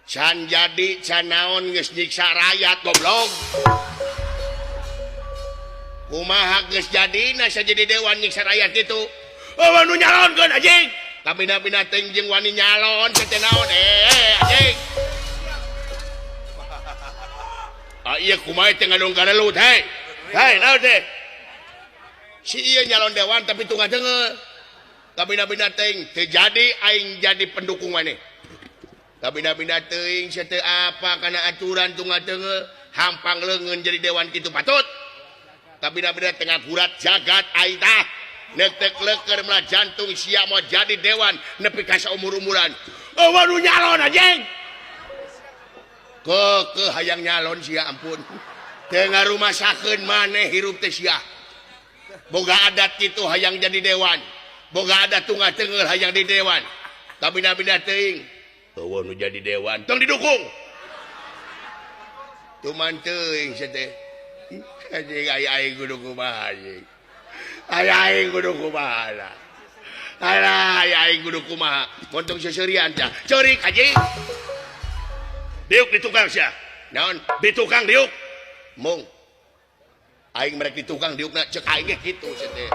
Can jadi can naon geus nyiksa rakyat goblok. Kumaha geus jadina jadi dewan nyiksa rakyat kitu. Oh nu nyalonkeun anjing. Kabina-bina teuing jeung wani nyalon teh naon anjing. Ah ieu kumaha teh ngadong garelut hei. Hei naon teh? Si ieu nyalon dewan tapi tunggal deungeul. Kabina-bina teuing teu jadi aing jadi pendukung maneh. Kabina-bina teuing sia teu apa kana aturan tunggal deungeul hampang leungeun jadi dewan kitu patut. Kabina-bina tengah gurat jagat aing tah. Netek leker melah jantung sia mau jadi dewan nepi ka saumur-umuran. Oh nu nyalon anjing. Kekeh hayang nyalon sia ampun. Teu ngarumasakeun maneh hirup teh sia. Boga adat kitu hayang jadi dewan. Boga adat tunggal teunggeul hayang di dewan. Kabina-bina teuing. Eueuh nu jadi dewan tong didukung. Tuman teuing sia teh. Anjing aing kudu kumaha anjing. Aing kudu kumaha. Alah aing kudu kumaha. Montong seuseurian tah. Ceurik anjing. Diuk di tukang sia. Naon? Di tukang diuk. Mung. Aing merek di tukang diukna cek aing ge kitu sia teh.